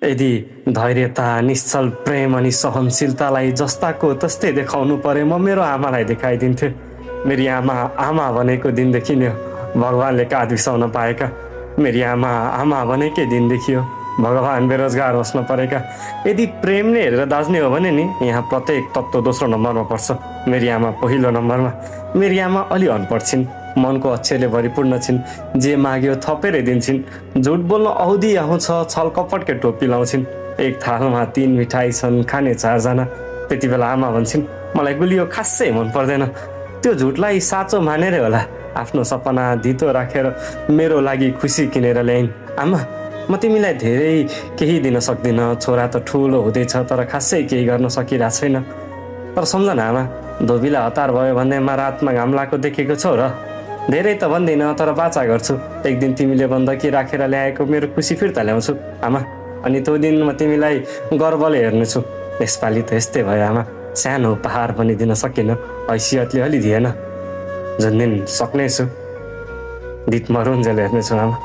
यदि धैर्यता, निश्चल प्रेम अनि सहनशीलतालाई जस्ताको तस्तै देखाउनु परे म मेरो आमालाई देखाइदिन्थेँ। मेरी आमा आमा भनेको दिनदेखि नै भगवानले काँध बिसाउन पाएका। मेरी आमा आमा भनेकै दिनदेखि हो भगवान बेरोजगार बस्न परेका। यदि प्रेमले हेरेर दाज्ने हो भने नि यहाँ प्रत्येक तत्त्व दोस्रो नम्बरमा पर्छ, मेरी आमा पहिलो नम्बरमा। मेरी आमा अलि अनपढ छिन्, मनको अच्छेले भरिपूर्ण छिन्, जे माग्यो थपेरै दिन्छन्। झुट बोल्न औधी आउँछ, छल कपटकै टोपी लाउँछिन्। एक थालमा 3 मिठाई छन्, खाने 4 जना। त्यति बेला आमा भन्छन् मलाई गुलियो खासै मन पर्दैन। त्यो झुटलाई साँचो मानेरै होला आफ्नो सपना धितो राखेर मेरो लागि खुसी किनेर ल्याइन्। आमा, म तिमीलाई धेरै केही दिन सक्दिनँ, छोरा त ठुलो हुँदैछ तर खासै केही गर्न सकिरहेको छैन। तर सम्झ न आमा, धोबीलाई हतार भयो भन्दैमा रातमा घाम लागेको देखेको छौ र? धेरै त भन्दिनँ तर बाचा गर्छु, एक दिन तिमीले बन्दकी राखेर ल्याएको मेरो खुसी फिर्ता ल्याउँछु आमा। अनि त्यो दिन म तिमीलाई गर्वले हेर्नेछु। यसपालि त यस्तै भयो आमा, सानो उपहार पनि दिन सकिनँ, हैसियतले अलि दिएन। जुन दिन सक्नेछु दिप मरुन्जेल हेर्नेछु आमा।